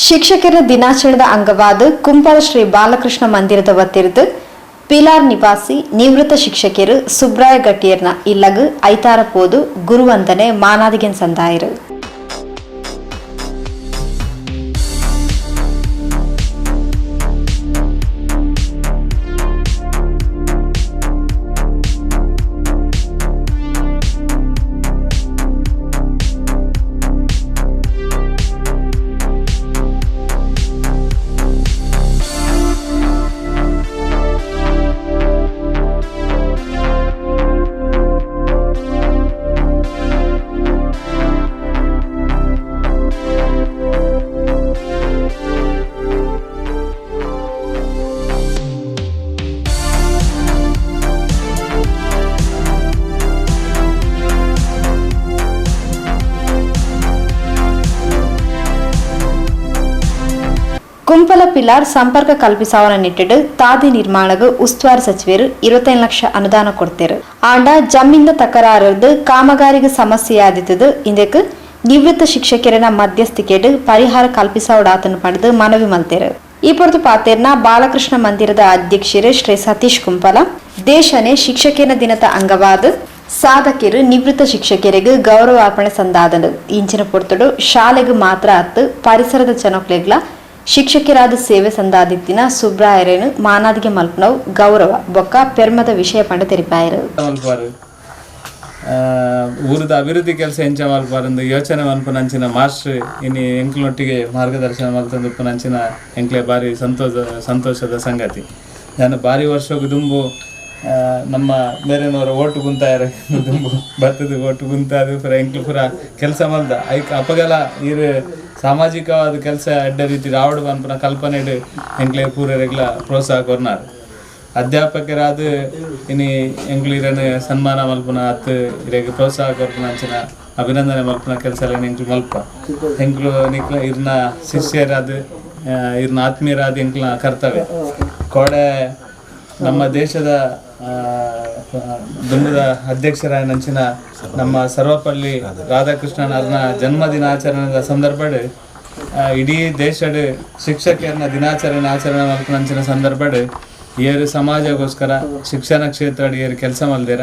ಶಿಕ್ಷಕರ ದಿನಾಚರಣೆದ ಅಂಗವಾದ ಕುಂಪಾಲ ಶ್ರೀ ಬಾಲಕೃಷ್ಣ ಮಂದಿರದ ವತಿರ್ದು ಪಿಲಾರ್ ನಿವಾಸಿ ನಿವೃತ್ತ ಶಿಕ್ಷಕರು ಸುಬ್ರಾಯ ಗಟ್ಟಿಯರ್ನ ಇಲ್ಲಗು ಐತಾರ ಪೋದು ಗುರುವಂದನೆ ಮಾನಾದಿಗೆನ್ ಸಂದಾಯರು. ಕುಂಪಲ ಪಿಲಾರ್ ಸಂಪರ್ಕ ಕಲ್ಪಿಸಾವನ ನಿಟ್ಟಿಡು ತಾದಿ ನಿರ್ಮಾಣಗ್ ಉಸ್ತುವಾರಿ ಸಚಿವರು 25 ಲಕ್ಷ ಅನುದಾನ ಕೊಡ್ತೇರು. ಆಂಡ ಜಮ್ಮಿಂದ ತಕರಾರದು ಕಾಮಗಾರಿಗೆ ಸಮಸ್ಯೆಯಾದಿತ್ತದು. ಇಂದಕ್ಕೆ ನಿವೃತ್ತ ಶಿಕ್ಷಕರನ ಮಧ್ಯಸ್ಥಿಕೆಡು ಪರಿಹಾರ ಕಲ್ಪಿಸಾವಡಾತನ ಪಡೆದು ಮನವಿ ಮಲ್ತೇರು. ಈ ಪೊರ್ತು ಪಾತೇರ್ನ ಬಾಲಕೃಷ್ಣ ಮಂದಿರದ ಅಧ್ಯಕ್ಷರು ಶ್ರೀ ಸತೀಶ್ ಕುಂಪಲ, ದೇಶನೇ ಶಿಕ್ಷಕರ ದಿನದ ಅಂಗವಾದ ಸಾಧಕರು ನಿವೃತ್ತ ಶಿಕ್ಷಕರಿಗೆ ಗೌರವಾರ್ಪಣೆ ಸಂದಾದನು. ಇಂಚಿನ ಪೊರ್ತುಡು ಶಾಲೆಗೆ ಮಾತ್ರ ಅತ್ತು ಪರಿಸರದ ಜನಕ್ಲೆಗ್ಲ ಶಿಕ್ಷಕರಾದ ಸೇವೆ ಸಂದಾದಿತ್ತಿನ ಸುಬ್ರಾಯರೇನು ಮಾನಾದಿಗೆ ಮಲ್ಪನವು ಗೌರವ ಬೊಕ್ಕ ಪೆರ್ಮದ ವಿಷಯ ಪಂಡ ತೆರಿಪಾಯರು. ಮಲ್ಪಾರು ಊರದ ಅಭಿವೃದ್ಧಿ ಕೆಲಸ ಎಂಚ ಮಲ್ಪಾರಂದು ಯೋಚನೆ ಮನ್ಪುನಂಚಿನ ಮಾಸ್ಟರ್ ಇನಿ ಎಂಕ್ಲೊಟ್ಟಿಗೆ ಮಾರ್ಗದರ್ಶನ ಮಲ್ತಂದು ಉಪ್ಪುನಂಚಿನ ಎಂಕ್ಲೆ ಬಾರಿ ಸಂತೋಷದ ಸಂಗತಿ. ನಾನು ಬಾರಿ ವರ್ಷಕ್ಕೆ ದುಂಬು ನಮ್ಮ ಬೇರೆನವರ ಓಟು ಗುಂತಾಯರ ದುಂಬು ಬತ್ತದ ಓಟು ಗುಂತಾದು ಪೂರ ಎಂಕ್ಲು ಪೂರ ಕೆಲಸ ಮಲ್ದ ಐಕ್ ಅಪಗಲ ಇರು ಸಾಮಾಜಿಕವಾದ ಕೆಲಸ ಅಡ್ಡ ರೀತಿ ರಾವಡು ಪನ್ಪುನ ಕಲ್ಪನೆ ಎಂಕ್ಲೆ ಪೂರೆಗ್ಲ ಪ್ರೋತ್ಸಾಹ ಕೊರ್ನಾರು. ಅಧ್ಯಾಪಕರಾದ ಇನಿ ಎಂಕ್ಲು ಇರನ ಸನ್ಮಾನ ಮಲ್ಪುನ ಅತ್ತು ಇರೆಗ್ ಪ್ರೋತ್ಸಾಹ ಕೊರ್ಪುನ ಅಂಚಿನ ಅಭಿನಂದನೆ ಮಲ್ಪುನ ಕೆಲಸ ಎಂಕ್ಲು ಮಲ್ಪ ಎಂಕ್ಲು ನಿಕ್ಲ ಇರ್ನ ಶಿಷ್ಯರಾದ ಇರ್ನ ಆತ್ಮೀಯರಾದ ಎಂಕ್ಲ ಕರ್ತವ್ಯ. ಕೋಡೆ ನಮ್ಮ ದೇಶದ ದುಂಬದ ಅಧ್ಯಕ್ಷರಾಯನಂಚಿನ ನಮ್ಮ ಸರ್ವಪಲ್ಲಿ ರಾಧಾಕೃಷ್ಣನ್ ಅವರ ಜನ್ಮದಿನಾಚರಣೆದ ಸಂದರ್ಭಡ್ ಇಡೀ ದೇಶಡ್ ಶಿಕ್ಷಕರನ್ನ ದಿನಾಚರಣೆ ಆಚರಣೆ ಮಲ್ಪುನಂಚಿನ ಸಂದರ್ಭಡ್ ಏರು ಸಮಾಜಗೋಸ್ಕರ ಶಿಕ್ಷಣ ಕ್ಷೇತ್ರ ಏರು ಕೆಲಸ ಮಲ್ದಿರ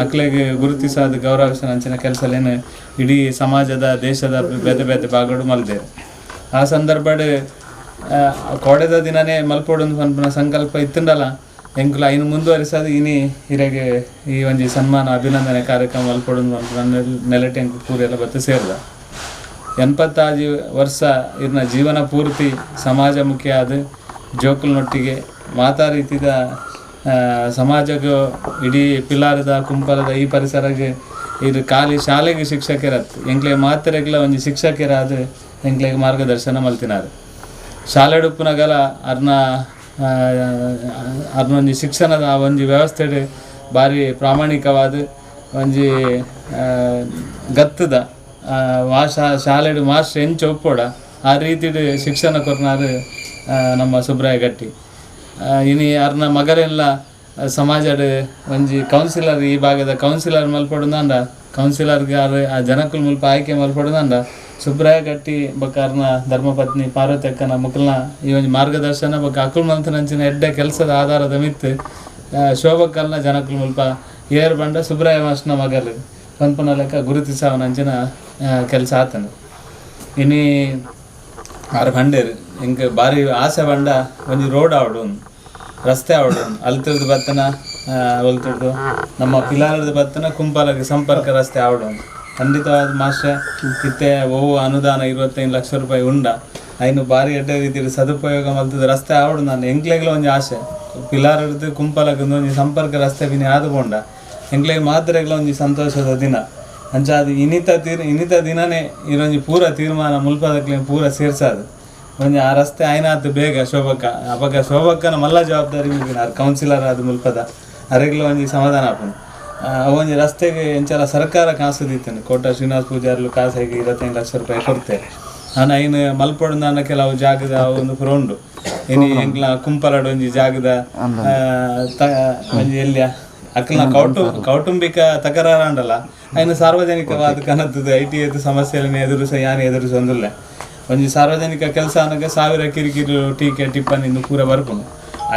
ಅಕ್ಲೆಗೆ ಗುರುತಿಸಾದ ಗೌರವಿಸನಂಚಿನ ಕೆಲಸಲೇನು ಇಡೀ ಸಮಾಜದ ದೇಶದ ಬೇತೆ ಬೇತೆ ಭಾಗಡು ಮಲ್ದೇರು. ಆ ಸಂದರ್ಭಡ್ ಕೋಡೆದ ದಿನನೇ ಮಲ್ಪೊಡೊಂದು ಪನ್ಪುನ ಸಂಕಲ್ಪ ಇತ್ತುಂಡಲ್ಲ ಎಂಕುಲ ಇನ್ನು ಮುಂದುವರಿಸೋದು ಇನಿ ಹಿರೆಗೆ ಈ ಒಂಜಿ ಸನ್ಮಾನ ಅಭಿನಂದನೆ ಕಾರ್ಯಕ್ರಮ ಮಲ್ಪೊಡೊಂದು ಪನ್ಪುನ ನೆಲೆಟೆ ಎಂಕು ಪೂರೆಲ್ಲ ಬತ್ತು ಸೇರ್ದ. 85 ವರ್ಷ ಇರ್ನ ಜೀವನ ಪೂರ್ತಿ ಸಮಾಜಮುಖಿಯಾದ ಜೋಕುಲ್ನೊಟ್ಟಿಗೆ ಮಾತಾ ರೀತಿದ ಸಮಾಜಕ್ಕೆ ಇಡೀ ಪಿಲಾರದ ಕುಂಪಲದ ಈ ಪರಿಸರಕ್ಕೆ ಇದು ಖಾಲಿ ಶಾಲೆಗೆ ಶಿಕ್ಷಕರತ್ತು ಎಂಕ್ಲೆ ಮಾತ್ರೆಗ್ಲ ಒಂಜಿ ಶಿಕ್ಷಕರಾದ ಎಂಕ್ಲೆಗೆ ಮಾರ್ಗದರ್ಶನ ಮಲ್ತಿನಾರು. ಶಾಲೆ ಉಪ್ಪುನಗಲ ಅರ್ನ ಅರ್ನೊಂಜಿ ಶಿಕ್ಷಣದ ಆ ಒಂಜಿ ವ್ಯವಸ್ಥೆ ಭಾರಿ ಪ್ರಾಮಾಣಿಕವಾದ ಒಂಜಿ ಗತ್ತದ ಶಾಲೆಡು ಮಾಸ್ಟರ್ ಎಂಚ ಒಪ್ಪೋಡ ಆ ರೀತಿಡು ಶಿಕ್ಷಣ ಕೊರ್ನಾರು ನಮ್ಮ ಸುಬ್ರಾಯ ಗಟ್ಟಿ. ಇನಿ ಅರ್ನ ಮಗರೆಲ್ಲ ಸಮಾಜಡ್ ಒಂಜಿ ಕೌನ್ಸಿಲರ್ ಈ ಭಾಗದ ಕೌನ್ಸಿಲರ್ ಮಲ್ಪೊಡುಂದಾಂಡ ಕೌನ್ಸಿಲರ್ಗೆ ಆ ಜನಕುಲ್ ಮುಲ್ಪ ಆಯ್ಕೆ ಮಲ್ಪೊಡುಂದಾಂಡ ಸುಬ್ರಾಯ ಗಟ್ಟಿ ಬೊಕ್ಕ ಅರ್ನ ಧರ್ಮಪತ್ನಿ ಪಾರ್ವತಕ್ಕನ ಮುಕಲ್ನ ಈ ಒಂಜಿ ಮಾರ್ಗದರ್ಶನ ಬೊಕ್ಕ ಅಕುಲ್ ಮಂತನಂಚಿನ ಎಡ್ಡೆ ಕೆಲಸದ ಆಧಾರದ ಮಿತ್ತು ಶೋಭಕ್ಕಲ್ನ ಜನಕುಲ್ ಮುಲ್ಪ ಏರ್ ಬಂಡ ಸುಬ್ರಾಯ ಮಾಸ್ನ ಮಗಲು ಪನ್ಪುನ ಲೆಕ್ಕ ಗುರುತಿಸವನಂಚಿನ ಕೆಲಸ ಆತನು. ಇನಿ ಆರು ಬಂಡೇರು ಎಂಕ್ ಬಾರಿ ಆಸೆ ಬಂಡ ಒಂಜಿ ರೋಡ್ ಆವಡು ರಸ್ತೆ ಆವಡು ಅಲ್ತಿರ್ದು ಬತ್ತನ ಒಲ್ತಿರ್ದು ನಮ್ಮ ಪಿಲಾರದ ಬತ್ತನ ಕುಂಪಾಲಗೆ ಸಂಪರ್ಕ ರಸ್ತೆ ಆವಡು. ಖಂಡಿತವಾದ ಮಾಸ್ಟರ್ ಇತ್ತೆ ಒವು ಅನುದಾನ 25 ಲಕ್ಷ ರೂಪಾಯಿ ಉಂಡ ಐನು ಬಾರಿ ಎಡ್ಡೆ ರೀತಿಯಲ್ಲಿ ಸದುಪಯೋಗ ಮಲ್ತದ ರಸ್ತೆ ಆವಡು. ನಾನು ಎಂಕ್ಲೆಗ್ಲ ಒಂಜಿ ಆಸೆ ಪಿಲಾರದ್ದು ಕುಂಪಾಲಕ್ಕೆ ಒಂಜಿ ಸಂಪರ್ಕ ರಸ್ತೆ ಬಿನಿ ಆದುಕೊಂಡ ಎಂಕ್ಲೆಗ್ ಮಾತ್ರೆಗ್ಲ ಒಂಜಿ ಸಂತೋಷದ ದಿನ. ಅಂಚ ಅದು ಇನ್ನಿತ ದಿನನೇ ಇರೊಂಜಿ ಪೂರ ತೀರ್ಮಾನ ಮುಲ್ಪದಕ್ಲೆ ಪೂರ ಸೇರ್ಸಾದು ಒಂಜಿ ಆ ರಸ್ತೆ ಆಯ್ನಾತು ಬೇಗ ಶೋಭಕ್ಕ ಅಪಗ ಶೋಭಕ್ಕನ ಮಲ್ಲ ಜವಾಬ್ದಾರಿ ಮುಗಿನ ಆರ್ ಕೌನ್ಸಿಲರ್ ಆದ ಮುಲ್ಪದ ಅರೆಗ್ಲ ಒಂಜಿ ಸಮಾಧಾನ ಆಪುಂಡು. ಒಂಜಿ ರಸ್ತೆಗೆ ಎಂಚಲ ಸರ್ಕಾರ ಕಾಸು ದೀತೇನೆ ಕೋಟ ಶ್ರೀನಿವಾಸ ಪೂಜಾರ್ಲು ಕಾಸಾಗಿ 25 ಲಕ್ಷ ರೂಪಾಯಿ ಕೊಡ್ತೇವೆ. ನಾನು ಐನು ಮಲ್ಪೊಡು ಕೆಲವು ಜಾಗದ ಒಂದು ಪೂರ ಉಂಡು ಇನಿ ಎಂಕ್ಲ ಕುಂಪಲಡು ಒಂಜಿ ಜಾಗದ ಒಂಜಿ ಎಲ್ಲಿಯ ಅಕ್ಲನ ಕೌಟುಂಬಿಕ ತಕರಾರಾಂಡಲ ಐನು ಸಾರ್ವಜನಿಕವಾದ ಕನತ್ತದ I T ಎದ್ದು ಸಮಸ್ಯೆಗಳನ್ನ ಎದುರಿಸ ಯಾನ್ ಎದುರಿಸೊಂದುಲ್ಲೆ. ಒಂಜಿ ಸಾರ್ವಜನಿಕ ಕೆಲಸ ಅನ್ನಗ ಸಾವಿರ ಕಿರಿಕಿರಿ ಟೀಕೆ ಟಿಪ್ಪಣಿ ಪೂರ ಬರ್ಪುಂಡು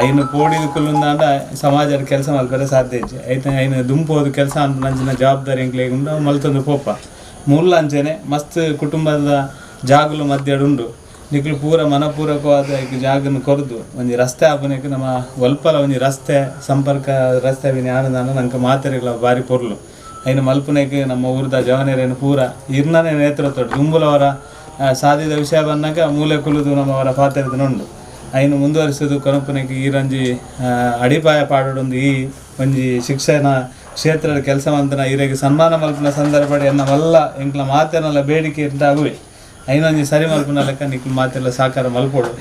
ಐನು ಪೋಡಿದ ಕುಲ್ಲುಂದಾಂಡ ಸಮಾಜದ ಕೆಲಸ ಮಲ್ಪರೆ ಸಾಧ್ಯ ಇಜ್ಜಿ ಐತ ಐನು ದುಂಪೋದು ಕೆಲಸ ಅನ್ಪುನಂಚಿನ ಜವಾಬ್ದಾರಿ ಎಂಕ್ಲೆಗ್ ಉಂಡು ಮಲ್ತೊಂದು ಪೋಪ ಮೂಲ ಅಂಚನೆ ಮಸ್ತ್ ಕುಟುಂಬದ ಜಾಗಲು ಮಧ್ಯಡ್ ಉಂಡು ನಿಕ್ಲು ಪೂರ ಮನಪೂರ್ವಕವಾದ ಜಾಗನ್ನು ಕೊರದು ಒಂಜಿ ರಸ್ತೆ ಆಪುನೆಕ್ ನಮ್ಮ ಒಲ್ಪಲ ಒಂಜಿ ರಸ್ತೆ ಸಂಪರ್ಕ ರಸ್ತೆ ಜ್ಞಾನದಾನ ನಂಗೆ ಮಾತೆರೆಗ್ಲ ಬಾರಿ ಪೊರ್ಲು ಐನು ಮಲ್ಪುನೆಕ್ ನಮ್ಮ ಊರದ ಜವನೆರೇನು ಪೂರ ಇರ್ನನೆ ನೇತೃತ್ವ ದುಂಬುಲವರ ಸಾಧಿದ ವಿಷಯ ಬಂದಾಗ ಮೂಲೆ ಕುಲುದು ನಮ್ಮವರ ಪಾತ್ರೆದನುಂಡು ಐನು ಮುಂದುವರಿಸೋದು ಕೊನಪುನೆಕ್ ಈರಂಜಿ ಅಡಿಪಾಯ ಪಾಡೋಡೊಂದು ಈ ಒಂಜಿ ಶಿಕ್ಷಣ ಕ್ಷೇತ್ರದ ಕೆಲಸ ಮಂತನ ಈರೆಗೆ ಸನ್ಮಾನ ಮಲ್ಪುನ ಸಂದರ್ಭ ಎನ್ನ ಮಲ್ಲ ಎಂಕ್ಲ ಮಾತೆನಲ್ಲ ಬೇಡಿಕೆ ಇರ್ತಾಗುವೆ ಐನೊಂಜಿ ಸರಿ ಮಲ್ಪುನ ಲೆಕ್ಕ ನಿಕ್ಲು ಮಾತೆಲ್ಲ ಸಾಕಾರ ಮಲ್ಪೋಡು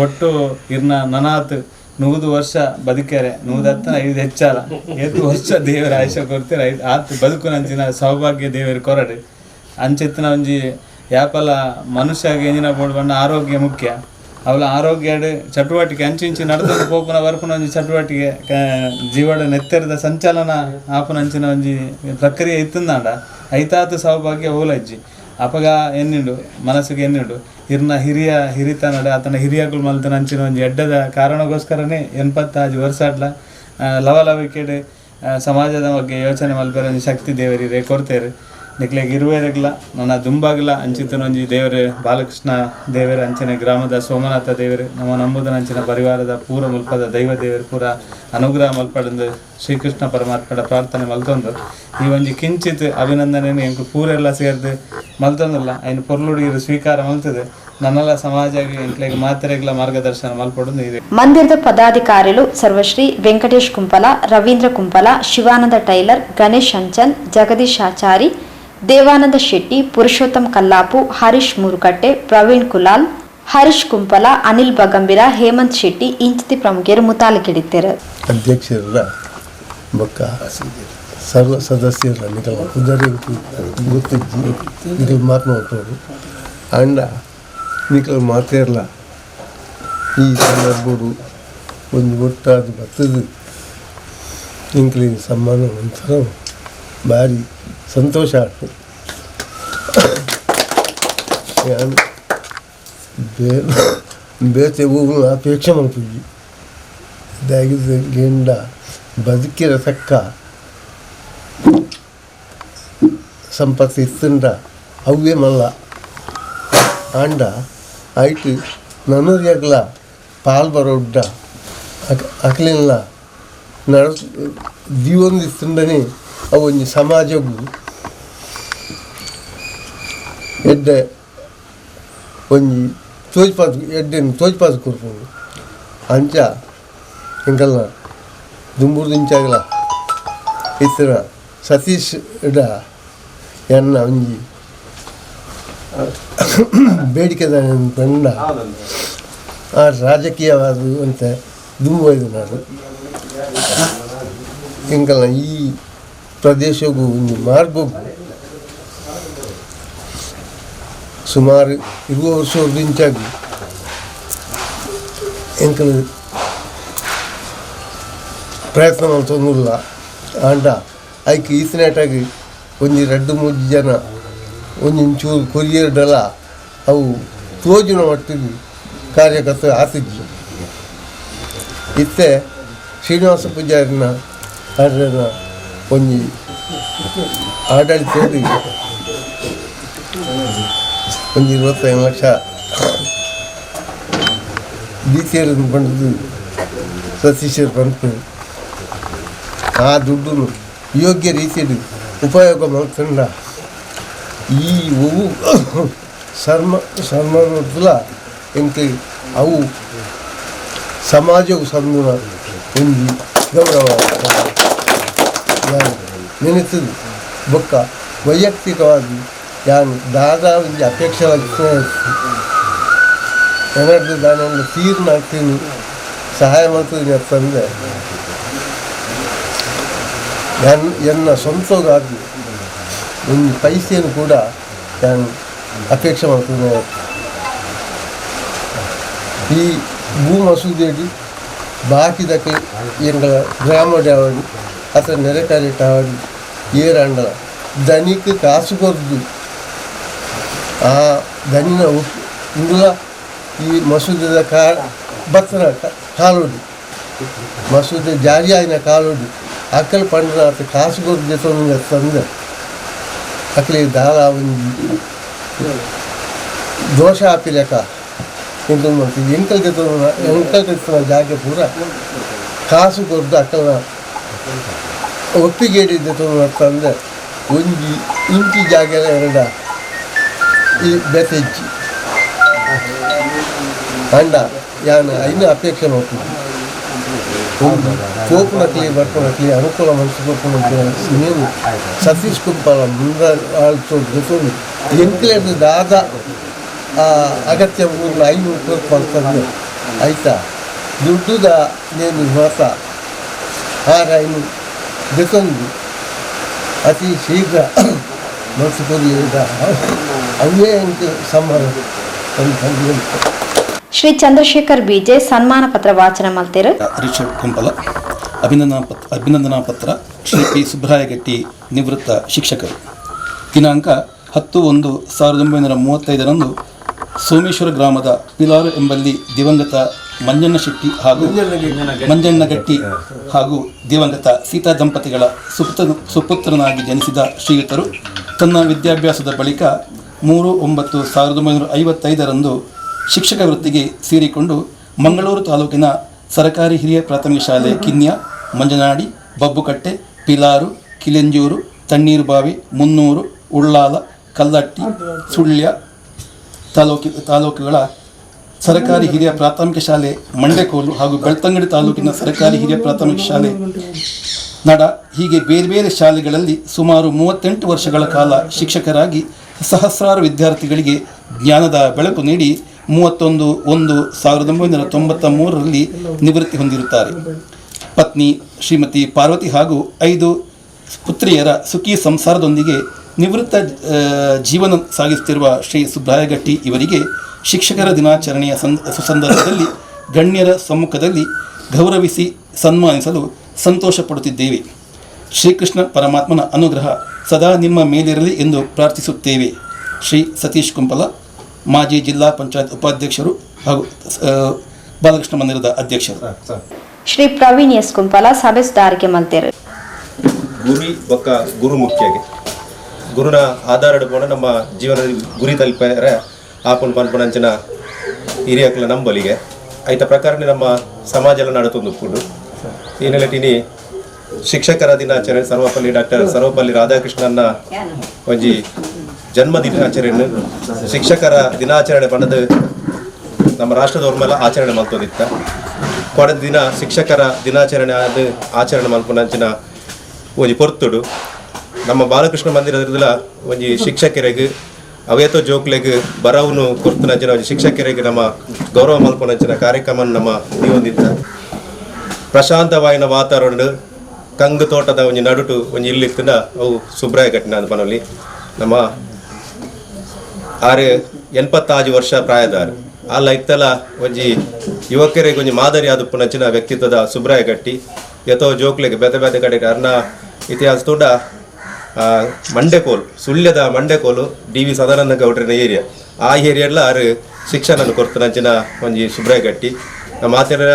ಒಟ್ಟು ಇರ್ನ ನನಾತ್ 100 ವರ್ಷ ಬದುಕೆರೆ 105 ಹೆಚ್ಚಾಲ ಏತು ವರ್ಷ ದೇವರ ಆಯುಷ್ಯ ಕೊಡ್ತೀರ ಆತ್ ಬದುಕುನಂಚಿನ ಸೌಭಾಗ್ಯ ದೇವರು ಕೊರಡು ಅಂಚೆತ್ತಿನ ಒಂಜಿ ಯಾಪಲ ಮನುಷ್ಯಗೆ ಎಂಜಿನ ಬೋಡು ಬಣ್ಣ ಆರೋಗ್ಯ ಮುಖ್ಯ ಅವಳ ಆರೋಗ್ಯ ಚಟುವಟಿಕೆ ಅಂಚಿಂಚಿ ನಡೆದು ಪೋಪುನ ಬರ್ಪುನ ಒಂಜಿ ಚಟುವಟಿಕೆ ಜೀವಡ ನೆತ್ತೆರದ ಸಂಚಾಲನ ಆಪುನಂಚಿನ ಒಂಜಿ ಪ್ರಕ್ರಿಯೆ ಇತ್ತಂದಾಂಡ ಐತಾತು ಸೌಭಾಗ್ಯ ಓಲಜ್ಜಿ ಅಪಗ ಎನ್ನಿಂಡು ಮನಸ್ಸಿಗೆ ಎನ್ನಿಂಡು ಇರ್ನ ಹಿರಿಯ ಹಿರಿತನಡ ಆತನ ಹಿರಿಯಗಳು ಮಲ್ತನ ಅಂಚಿನ ಒಂಜಿ ಎಡ್ಡದ ಕಾರಣಕ್ಕೋಸ್ಕರನೇ 85 ವರ್ಷ ಅಡ್ಲ ಲವಲವಿಕೆಡು ಸಮಾಜದ ಬಗ್ಗೆ ಯೋಚನೆ ಮಲ್ಪರ ಒಂಜಿ ಶಕ್ತಿ ದೇವರಿರೇ ಕೊಡ್ತೇರು ನಿಕ್ಲೆಗ್ ಇರುವೆರೆಗ್ಲ ನನ್ನ ದುಂಬಾಗ್ಲ ಅಂಚಿತನ ಒಂಜಿ ದೇವರು ಬಾಲಕೃಷ್ಣ ದೇವರ ಅಂಚನೆ ಗ್ರಾಮದ ಸೋಮನಾಥ ದೇವರು ನಮ್ಮ ನಂಬುದನ ಅಂಚಿನ ಪರಿವಾರದ ಪೂರ ಮುಲ್ಪದ ದೈವ ದೇವರು ಪೂರ ಅನುಗ್ರಹ ಮಲ್ಪಡಂದು ಶ್ರೀಕೃಷ್ಣ ಪರಮಾತ್ಮಡ ಪ್ರಾರ್ಥನೆ ಮಲ್ತೊಂದು ಈ ಒಂಜಿ ಕಿಂಚಿತ್ ಅಭಿನಂದನೆ ಎಂಕು ಪೂರೆಲ್ಲ ಸೇರ್ದು ಮಲ್ತೊಂದಲ್ಲ ಐನು ಪೊರ್ಲುಡಿಗಿರು ಸ್ವೀಕಾರ ಮಲ್ತದೆ ನನ್ನೆಲ್ಲ ಸಮಾಜ ಎಂಕ್ಲೆಗ್ ಮಾತೆರೆಗ್ಲ ಮಾರ್ಗದರ್ಶನ ಮಲ್ಪಡಂದು ಇದೆ. ಮಂದಿರದ ಪದಾಧಿಕಾರಿಗಳು ಸರ್ವಶ್ರೀ ವೆಂಕಟೇಶ್ ಕುಂಪಲ, ರವೀಂದ್ರ ಕುಂಪಲ, ಶಿವಾನಂದ ಟೈಲರ್, ಗಣೇಶ್ ಅಂಚನ್, ಜಗದೀಶ್ ಆಚಾರಿ, ದೇವಾನಂದ ಶೆಟ್ಟಿ, ಪುರುಷೋತ್ತಮ್ ಕಲ್ಲಾಪು, ಹರೀಶ್ ಮೂರುಕಟ್ಟೆ, ಪ್ರವೀಣ್ ಕುಲಾಲ್, ಹರೀಶ್ ಕುಂಪಲ, ಅನಿಲ್ ಬಗಂಬಿರ, ಹೇಮಂತ್ ಶೆಟ್ಟಿ ಇಂಚಿತಿ ಪ್ರಮುಖರು ಮುತಾಲಿಕಿಡಿತ್ತರು. ಅಧ್ಯಕ್ಷರ ಬೊಕ್ಕ ಸರ್ವ ಸದಸ್ಯರ ನಿಕಲ ಪುದರ್ ಗೊತ್ತಿಜ್ಜಿ ನಿಕಲ್ ಮಾತನಾಡ್ತವ್ರು ಅಂಡ ನಿಕಲ್ ಮಾತೇರ್ಲ ಈ ಸಂದರ್ಭಡು ಒಂದು ಒಟ್ಟಾದ ಬತ್ತದು ಇಂಕ್ಲಿನ ಸಮ್ಮಾನ ಒಂಥರ ಭಾರಿ ಸಂತೋಷ ಆಯ್ತು. ಬೇತೆ ಹೂವು ಅಪೇಕ್ಷೆ ಮಲ್ಪುಜಿ ದಾಗಿದ ಗೆಂಡ ಬದುಕಿರ ತಕ್ಕ ಸಂಪತ್ತು ಇತ್ತಂಡ ಅವೇ ಮಲ್ಲ ಆಂಡ ಆಯ್ತು ನನರಿಯಾಗ್ಲ ಪಾಲ್ ಬರೋಡ್ಡ ಅಕ್ಲೆಲ್ಲ ನಡ ಜೀವನ ಅವು ಒಂಜಿ ಸಮಾಜಗು ಎಡ್ಡೆ ಒಂಜಿ ತೋಜ್ಪಾದ್ ಎಡ್ಡೆನ್ ತೋಜ್ಪಾದ್ ಕೊರ್ಪುಂಡು ಅಂಚ ಎಂಕಲ್ನ ದುಂಬುರ್ದಿಂಚಾಗಲ ಇತ್ತರ ಸತೀಶ್ ಇಡ ಎನ್ನ ಒಂಜಿ ಬೇಡಿಕೆ ಪಂಡ ಆ ರಾಜಕೀಯವಾದ ಅಂತ ದುಂಬು ನಾನು ಎಂಕಲ್ನ ಈ ಪ್ರದೇಶಗೂ ಒಂದು ಮಾರ್ಗಗೂ ಸುಮಾರು 20 ವರ್ಷದಿಂಚಾಗಿ ಎಂಕಲ್ ಪ್ರಯತ್ನ ಮಲ್ತೊಂದುಲ್ಲ ಆಂಡ ಐಕ್ ಈತನೇಟಾಗಿ ಒಂಜಿ ರಡ್ಡು ಮೂಜಿ ಜನ ಒಂಜೊಂಚೂರು ಕೊರಿಯರ್ಡಲ ಅವು ತೋಜುನ ಮಟ್ಟಿಗೆ ಕಾರ್ಯಕರ್ತ ಆತಿಜ್ಜಿ ಇತ್ತೆ ಶ್ರೀನಿವಾಸ ಪೂಜಾರಿನ ಆರ್ಯನ ಒಂಜಿ ಆಡಳಿತ ಒಂಜಿ 25 ಲಕ್ಷ ದೀತಿಯರು ಪಂಡದು ಸತೀಶರು ಪಂಪು ಆ ದುಡ್ಡು ಯೋಗ್ಯ ರೀತಿಯಲ್ಲಿ ಉಪಯೋಗ ಮಲ್ತಂಡ ಈ ಒವು ಸನ್ಮಾನೊಡ್ದುಲ ಎಂಕ್ ಅವು ಸಮಾಜವು ಸಂದುನ ಒಂಜಿ ಗೌರವ ನೆನೆತದು ಬೊಕ್ಕ ವೈಯಕ್ತಿಕವಾಗಿ ಯಾನ್ ದಾದಾ ಒಂಜಿ ಅಪೇಕ್ಷೆ ಎನಡ್ದು ದಾನೊಂದು ತೀರ್ನ ಹಾಕ್ತೀನಿ ಸಹಾಯ ಮಲ್ತುದಿನಿ ಅತ್ತಂದೆ ಎನ್ನ ಸ್ವಂತಗಾಗಿ ಒಂದು ಪೈಸೆಯನ್ನು ಕೂಡ ನಾನು ಅಪೇಕ್ಷೆ ಮಲ್ತುದಿನಿ. ಈ ಭೂ ಮಸೂದೆಡ್ ಬಾಕಿದಕ್ಕೆ ಎಂಗಳ ಗ್ರಾಮಡ್ ಆವಡ್ ಅತ್ತ ನೆರೆಕಾರಿಟ್ ಆವಡ್ ಏರಾಂಡಲ ದನಿಕ್ ಕಾಸು ಕೊರ್ದು ಆ ದನಿನ ಇಂದುಲ ಈ ಮಸೂದೆದ ಕಾ ಬತ್ತನ ಕಾಲೋಡಿ ಮಸೂದೆ ಜಾರಿಯಾಯಿನ ಕಾಲೋಡಿ ಅಕಲ್ ಪಂಡನಾಥ ಕಾಸು ಕೊರ್ದು ತಂದೆ ಅಕಲಿ ದಾಲ ಒಂಜಿ ದೋಷ ಆಪಿಲೆಕ ಎಂಕಲ್ ಮಾಡ್ತೀವಿ. ಎಂಕಲ್ ದೆತ್ತೊಂದು ಎಂಕಲ್ ತೆತ್ತನ ಜಾಗೆ ಪೂರ ಕಾಸು ಕೊರ್ದು ಅಕಲ್ನ ಒಪ್ಪಿಗೆ ದೆತ್ತೊಂದು ತಂದೆ ಒಂಜಿ ಇಂಚಿ ಜಾಗೆಲ ಎರಡ ಈ ಬೆತೆಜ್ಜಿ ಅಂಡ ಯಾನ್ ಐನ ಅಪೇಕ್ಷೆ ನೋಡ್ತೀನಿ. ಪೋಪುನಕ್ಲಿ ಬರ್ಪುನಕ್ಲಿ ಅನುಕೂಲ ಮನ್ಸು ಕೊರ್ಪುನಕ್ಲಿ. ನೀವು ಸತೀಶ್ ಕುಂಪಾಲ ಮುಂದ ಜೊತೆ ಎಂಕ್ಲೆಡ್ ದಾದ ಆ ಅಗತ್ಯ ಊರ್ನ 500 ಕೊರ್ಪು ಅಂತಂದು ಆಯ್ತಾ ದುಡ್ಡುದ ನೇನು ಮಾತ ಆರ ಐನು ದೆತೊಂದು ಅತಿ ಶೀಘ್ರ ಮನ್ಸು ಕೊರ್ಲಿ. ಅವೇ ಎಂಕ್ ಸಮ್ಮರ ಅಂತ. ಶ್ರೀ ಚಂದ್ರಶೇಖರ್ ಬಿಜೆ ಸನ್ಮಾನ ಪತ್ರ ವಾಚನ ಮಲ್ತೆರು. ರಿಚರ್ಡ್ ಕುಂಪಲ. ಅಭಿನಂದನಾ ಪತ್ರ. ಶ್ರೀ ಪಿ ಸುಬ್ರಾಯಗಟ್ಟಿ, ನಿವೃತ್ತ ಶಿಕ್ಷಕರು. ದಿನಾಂಕ 10-1-1935ರಂದು ಸೋಮೇಶ್ವರ ಗ್ರಾಮದ ಪಿಲಾರು ಎಂಬಲ್ಲಿ ದಿವಂಗತ ಮಂಜಣ್ಣ ಶೆಟ್ಟಿ ಹಾಗೂ ಮಂಜಣ್ಣಗಟ್ಟಿ ಹಾಗೂ ದಿವಂಗತ ಸೀತಾ ದಂಪತಿಗಳ ಸುಪುತ್ರನಾಗಿ ಜನಿಸಿದ ಶ್ರೀಯುತರು ತನ್ನ ವಿದ್ಯಾಭ್ಯಾಸದ ಬಳಿಕ 3-9-1955ರಂದು ಶಿಕ್ಷಕ ವೃತ್ತಿಗೆ ಸೇರಿಕೊಂಡು ಮಂಗಳೂರು ತಾಲೂಕಿನ ಸರಕಾರಿ ಹಿರಿಯ ಪ್ರಾಥಮಿಕ ಶಾಲೆ ಕಿನ್ಯ, ಮಂಜನಾಡಿ, ಬಬ್ಬುಕಟ್ಟೆ, ಪಿಲಾರು, ಕಿಲೆಂಜೂರು, ತಣ್ಣೀರುಬಾವಿ, ಮುನ್ನೂರು, ಉಳ್ಳಾಲ, ಕಲ್ಲಟ್ಟಿ, ಸುಳ್ಯ ತಾಲೂಕುಗಳ ಸರಕಾರಿ ಹಿರಿಯ ಪ್ರಾಥಮಿಕ ಶಾಲೆ ಮಂಡೆಕೋಲು ಹಾಗೂ ಬೆಳ್ತಂಗಡಿ ತಾಲೂಕಿನ ಸರಕಾರಿ ಹಿರಿಯ ಪ್ರಾಥಮಿಕ ಶಾಲೆ ನಡ, ಹೀಗೆ ಬೇರೆ ಬೇರೆ ಶಾಲೆಗಳಲ್ಲಿ ಸುಮಾರು 38 ವರ್ಷಗಳ ಕಾಲ ಶಿಕ್ಷಕರಾಗಿ ಸಹಸ್ರಾರು ವಿದ್ಯಾರ್ಥಿಗಳಿಗೆ ಜ್ಞಾನದ ಬೆಳಕು ನೀಡಿ 31-1-1993ರಲ್ಲಿ ನಿವೃತ್ತಿ ಹೊಂದಿರುತ್ತಾರೆ. ಪತ್ನಿ ಶ್ರೀಮತಿ ಪಾರ್ವತಿ ಹಾಗೂ ಐದು ಪುತ್ರಿಯರ ಸುಖಿ ಸಂಸಾರದೊಂದಿಗೆ ನಿವೃತ್ತ ಜೀವನ ಸಾಗಿಸುತ್ತಿರುವ ಶ್ರೀ ಸುಬ್ರಾಯಗಟ್ಟಿ ಇವರಿಗೆ ಶಿಕ್ಷಕರ ದಿನಾಚರಣೆಯ ಸುಸಂದರ್ಭದಲ್ಲಿ ಗಣ್ಯರ ಸಮ್ಮುಖದಲ್ಲಿ ಗೌರವಿಸಿ ಸನ್ಮಾನಿಸಲು ಸಂತೋಷ ಪಡುತ್ತಿದ್ದೇವೆ. ಶ್ರೀಕೃಷ್ಣ ಪರಮಾತ್ಮನ ಅನುಗ್ರಹ ಸದಾ ನಿಮ್ಮ ಮೇಲಿರಲಿ ಎಂದು ಪ್ರಾರ್ಥಿಸುತ್ತೇವೆ. ಶ್ರೀ ಸತೀಶ್ ಕುಂಪಲ, ಮಾಜಿ ಜಿಲ್ಲಾ ಪಂಚಾಯತ್ ಉಪಾಧ್ಯಕ್ಷರು ಹಾಗೂ ಬಾಲಕೃಷ್ಣ ಮಂದಿರದ ಅಧ್ಯಕ್ಷರು. ಶ್ರೀ ಪ್ರವೀಣ್ ಎಸ್ ಕುಂಪಲ ಸಭೆ ಸುಧಾರಿಕೆ ಮಲ್ತೆರು. ಗುರಿ ಬೊಕ್ಕ ಗುರು ಮುಖ್ಯಗೆ ಗುರುನ ಆಧಾರ ಪೋಣ ನಮ್ಮ ಜೀವನದ ಗುರಿ ತಲುಪರೆ ಆಪುನ್ ಪನ್ಪುನಂಚಿನ ಹಿರಿಯಕ್ಲ ನಂಬಲಿಗೆ ಐತ ಪ್ರಕಾರನೇ ನಮ್ಮ ಸಮಾಜ ಎಲ್ಲ ನಡತೊಂದು ಉಪ್ಪುಂಡು. ಈ ನೆಲೆಟಿನಿ ಶಿಕ್ಷಕರ ದಿನಾಚರಣೆ, ಸರ್ವಪಲ್ಲಿ ಡಾಕ್ಟರ್ ಸರ್ವಪಲ್ಲಿ ರಾಧಾಕೃಷ್ಣನ್ನ ಒಂಜಿ ಜನ್ಮ ದಿನಾಚರಣೆ, ಶಿಕ್ಷಕರ ದಿನಾಚರಣೆ ಪಂಡದು ನಮ್ಮ ರಾಷ್ಟ್ರದವ್ರ ಮೇಲೆ ಆಚರಣೆ ಮಲ್ತೊಂದಿತ್ತ. ಕೊಡದ ದಿನ ಶಿಕ್ಷಕರ ದಿನಾಚರಣೆ ಆದ ಆಚರಣೆ ಮಲ್ಪುನಂಚಿನ ಒಂಜಿ ಪೊರ್ತುಡು ನಮ್ಮ ಬಾಲಕೃಷ್ಣ ಮಂದಿರದಿಲ್ಲ ಒಂಜಿ ಶಿಕ್ಷಕರಿಗೆ, ಅವೇತೋ ಜೋಕ್ಲೆಗ್ ಬರವುನು ಕೊರ್ತುನಂಚಿನ ಒಂಜಿ ಶಿಕ್ಷಕರಿಗೆ ನಮ್ಮ ಗೌರವ ಮಲ್ಪುನಂಚಿನ ಕಾರ್ಯಕ್ರಮ ನಮ್ಮ ದೀವೊಂದಿತ್ತ. ಪ್ರಶಾಂತವಾಯಿನ ವಾತಾವರಣ, ಕಂಗು ತೋಟದ ಒಂಜಿ ನಡುಟು ಒಂಜಿ ಇಲ್ಲಿತ್ತಂಡ ಅವು ಸುಬ್ರಾಯ ಘಟನೆ ಅಂದ್ ಪನೊಲಿ. ನಮ್ಮ ಆರು 86 ವರ್ಷ ಪ್ರಾಯದಾರು ಅಲ್ಲ ಇತ್ತಲ ಒಂಜಿ ಯುವಕರಿಗೆ ಒಂಜಿ ಮಾದರಿ ಆದುಪ್ಪುನಂಚಿನ ವ್ಯಕ್ತಿತ್ವದ ಸುಬ್ರಾಯ ಗಟ್ಟಿ. ಯಥೋ ಜೋಕ್ಲೆಗ್ ಬೇತೆ ಬೇತೆ ಕಡೆಗೆ ಅರ್ನ ಇತಿಹಾಸ ತೂಂಡ ಮಂಡೆಕೋಲು, ಸುಳ್ಯದ ಮಂಡೆಕೋಲು, ಡಿ ವಿ ಸದಾನಂದ ಗೌಡ್ರಿನ ಏರಿಯಾ, ಆ ಏರಿಯಾಡ್ಲ ಆರು ಶಿಕ್ಷಣ ಕೊರ್ತುನಂಚಿನ ಒಂಜಿ ಸುಬ್ರಾಯ ಗಟ್ಟಿ. ನಮ್ಮ ಆಚಾರ್ಯ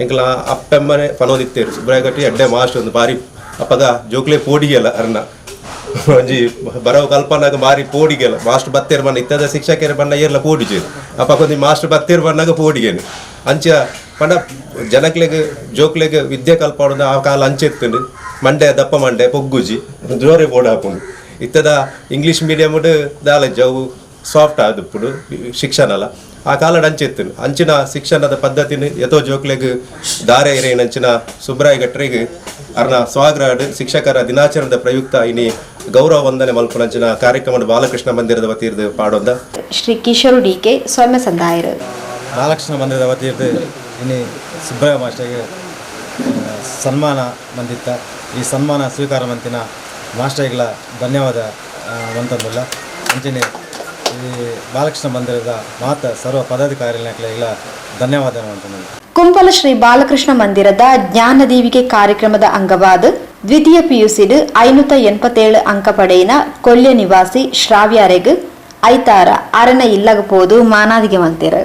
ಎಂಕಲ ಅಪ್ಪೆಮ್ಮನೆ ಪನೋದಿತ್ತೇರು, ಸುಬ್ರಾಯ ಗಟ್ಟಿ ಎಡ್ಡೆ ಮಾಸ್ಟರ್ ಒಂದು ಬಾರಿ. ಅಪ್ಪಗ ಜೋಕ್ಲೆ ಪೋಡಿಗೆಲ್ಲ ಅರ್ನ ಒಂಜಿ ಬರವು ಕಲ್ಪನಾಗ ಬಾರಿ ಪೋಡಿಗೆಲ್ಲ. ಮಾಸ್ಟರ್ ಬತ್ತೇರ್ ಬಣ್ಣ ಇತ್ತದ ಶಿಕ್ಷಕರ ಬಣ್ಣ ಏರ್ಲ ಪೋಡಿಜೇರು. ಅಪ್ಪ ಒಂಜಿ ಮಾಸ್ಟರ್ ಬತ್ತೇರ್ ಬಣ್ಣಾಗ ಪೋಡಿಗೇನು ಅಂಚ ಪಂಡ ಜನಕ್ಲೆಗ್ ಜೋಕ್ಲೆಗ್ ವಿದ್ಯೆ ಕಲ್ಪಾಡೋದು ಆ ಕಾಲ ಅಂಚೆ ಇತ್ತುಂಡು. ಮಂಡೆ ದಪ್ಪ ಮಂಡೆ ಪೊಗ್ಗುಜಿ, ಜೋರೆ ಬೋರ್ಡ್ ಹಾಪುಂಡು. ಇತ್ತದ ಇಂಗ್ಲೀಷ್ ಮೀಡಿಯಮ್ ದಾಲ ಅವು ಸಾಫ್ಟ್ ಆದುಪ್ಪುಡು ಶಿಕ್ಷಣಲ. ಆ ಕಾಲಡ್ ಅಂಚೆ ಇತ್ತು. ಅಂಚಿನ ಶಿಕ್ಷಣದ ಪದ್ಧತಿನ ಯಥೋ ಜೋಕ್ಲೆಗ್ ದಾರೆ ಇರೇನಂಚಿನ ಸುಬ್ರಾಯ ಗಟ್ರಿಗೆ ಅರ್ನ ಸ್ವಾಗ್ರಹಡ್ ಶಿಕ್ಷಕರ ದಿನಾಚರಣೆದ ಪ್ರಯುಕ್ತ ಇನಿ ಗೌರವ ವಂದನೆ ಮಲ್ಪುನಂಚಿನ ಕಾರ್ಯಕ್ರಮ ಬಾಲಕೃಷ್ಣ ಮಂದಿರದ ವತಿರ್ದು ಪಾಡೊಂದ. ಶ್ರೀ ಕಿಶೋರ್ ಡಿಕೆ ಸೌಮ್ಯ ಸಂದಾಯರು. ಬಾಲಕೃಷ್ಣ ಮಂದಿರದ ವತಿಯಿಂದ ಇನಿ ಸುಬ್ರಾಯ ಮಾಸ್ಟರ್ಗೆ ಸನ್ಮಾನ ಮಂದಿತ್ತ. ಈ ಸನ್ಮಾನ ಸ್ವೀಕಾರ ಮಂತಿನ ಮಾಸ್ಟರ್ಗಳ ಧನ್ಯವಾದ ಮಂತಂದುಲ್ಲ. ಅಂಚನೆ ಈ ಬಾಲಕೃಷ್ಣ ಮಂದಿರದ ಮಾತ ಸರ್ವ ಪದಾಧಿಕಾರಿಗಳ ಧನ್ಯವಾದ ಮಂತಂದುಲ್ಲ. ಕುಂಪಲ ಶ್ರೀ ಬಾಲಕೃಷ್ಣ ಮಂದಿರದ ಜ್ಞಾನದೀವಿಗೆ ಕಾರ್ಯಕ್ರಮದ ಅಂಗವಾದ ದ್ವಿತೀಯ ಪಿಯುಸಿಡ್ 587 ಅಂಕ ಪಡೆಯಿನ ಕೊಲ್ಯ ನಿವಾಸಿ ಶ್ರಾವ್ಯಾರೆಗ್ ಐತಾರ ಅರನ ಇಲ್ಲಗ ಪೋದು ಮಾನಾದಿಗೆ ಮಲ್ತೇರು.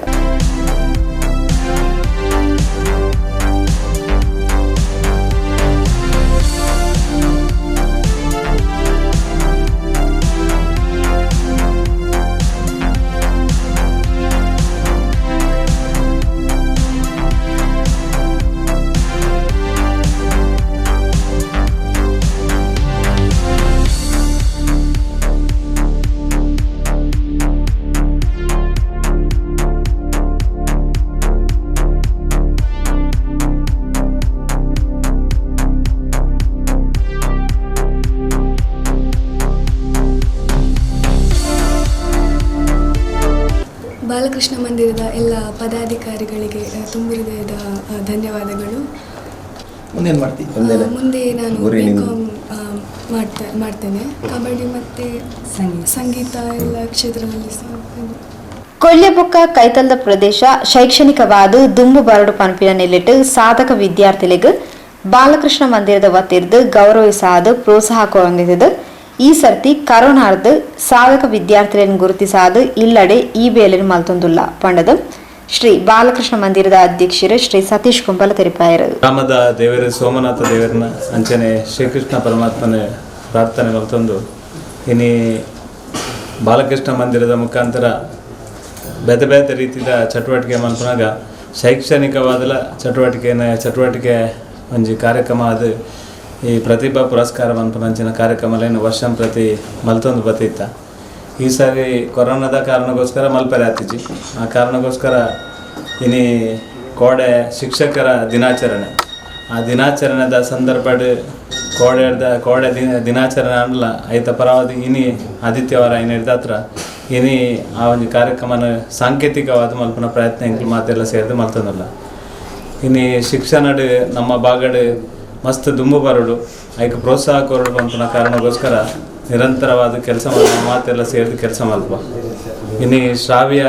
ಬಾಲಕೃಷ್ಣ ಮಂದಿರದ ಎಲ್ಲ ಪದಾಧಿಕಾರಿಗಳಿಗೆ ತುಂಬ ಹೃದಯದ ಧನ್ಯವಾದಗಳು. ಮುಂದೆ ನಾನು ಬಿ.ಕಾಮ್ ಮಾಡ್ತೇನೆ. ಕಬಡ್ಡಿ ಮತ್ತು ಸಂಗೀತ ಎಲ್ಲ ಕ್ಷೇತ್ರದಲ್ಲಿ ಸಹ. ಕೊಲ್ಯಬೊಕ್ಕ ಕೈತಲ್ದ ಪ್ರದೇಶ ಶೈಕ್ಷಣಿಕವಾದ ದುಂಬು ಬರಡು ಪನ್ಪಿನ ನೆಲ್ಲಿಟ್ಟು ಸಾಧಕ ವಿದ್ಯಾರ್ಥಿಗಳಿಗೆ ಬಾಲಕೃಷ್ಣ ಮಂದಿರದ ವತಿರ್ದು ಗೌರವಿಸಾದ ಪ್ರೋತ್ಸಾಹ ಕೊರೊಂದಿದ್ದು ಈ ಸರ್ತಿ ಕರೋನಾರ್ದು ಸಾಧಕ ವಿದ್ಯಾರ್ಥಿಗಳನ್ನು ಗುರುತಿಸಾದು ಇಲ್ಲಡೆ ಈ ಬೇಲೆನ್ ಮಲ್ತೊಂದುಲ್ಲ ಪಂಡದು ಶ್ರೀ ಬಾಲಕೃಷ್ಣ ಮಂದಿರದ ಅಧ್ಯಕ್ಷರು ಶ್ರೀ ಸತೀಶ್ ಕುಂಬಲ ತೆರಿಪಾಯರು. ಗ್ರಾಮದ ದೇವರು ಸೋಮನಾಥ ದೇವರನ್ನ ಅಂಚನೆ ಶ್ರೀಕೃಷ್ಣ ಪರಮಾತ್ಮನ ಪ್ರಾರ್ಥನೆ ಮಲ್ತೊಂದು ಇನಿ ಬಾಲಕೃಷ್ಣ ಮಂದಿರದ ಮುಖಾಂತರ ಬೇತೆ ಬೇತೆ ರೀತಿಯ ಚಟುವಟಿಕೆ ಮಲ್ಪನಾಗ ಶೈಕ್ಷಣಿಕವಾದಲ ಚಟುವಟಿಕೆ ಒಂಜಿ ಕಾರ್ಯಕ್ರಮ ಅದು ಈ ಪ್ರತಿಭಾ ಪುರಸ್ಕಾರ ಮನ್ಪುನಂಚಿನ ಕಾರ್ಯಕ್ರಮಲೇನು ವರ್ಷಂ ಪ್ರತಿ ಮಲ್ತೊಂದು ಬತ್ತಿತ್ತ. ಈ ಸಾರಿ ಕೊರೋನಾದ ಕಾರಣಕ್ಕೋಸ್ಕರ ಮಲ್ಪರೆ ಆತಿಜಿ. ಆ ಕಾರಣಕ್ಕೋಸ್ಕರ ಇನಿ ಕೋಡೆ ಶಿಕ್ಷಕರ ದಿನಾಚರಣೆ, ಆ ದಿನಾಚರಣೆದ ಸಂದರ್ಭ ಕೋಡೆ ದಿನಾಚರಣೆ ಅನ್ಲ ಐತ ಪರವಾದ ಇನಿ ಆದಿತ್ಯವಾರ ಐನ ಹತ್ರ ಇನಿ ಆ ಒಂದು ಕಾರ್ಯಕ್ರಮನ ಸಾಂಕೇತಿಕವಾದ ಮಲ್ಪನ ಪ್ರಯತ್ನ ಎಂಕ್ಲು ಮಾತೆಲ್ಲ ಸೇರಿದು ಮಲ್ತೊಂದಲ್ಲ. ಇನಿ ಶಿಕ್ಷಣಡ್ ನಮ್ಮ ಭಾಗಡ್ ಮಸ್ತ್ ದುಂಬು ಬರಡು ಐಕ್ ಪ್ರೋತ್ಸಾಹ ಕೊರಡು ಪನ್ಪುನ ಕಾರಣಕ್ಕೋಸ್ಕರ ನಿರಂತರವಾದ ಕೆಲಸ ಮಾತೆಲ್ಲ ಸೇರಿದು ಕೆಲಸ ಮಲ್ಪ. ಇನಿ ಶ್ರಾವ್ಯ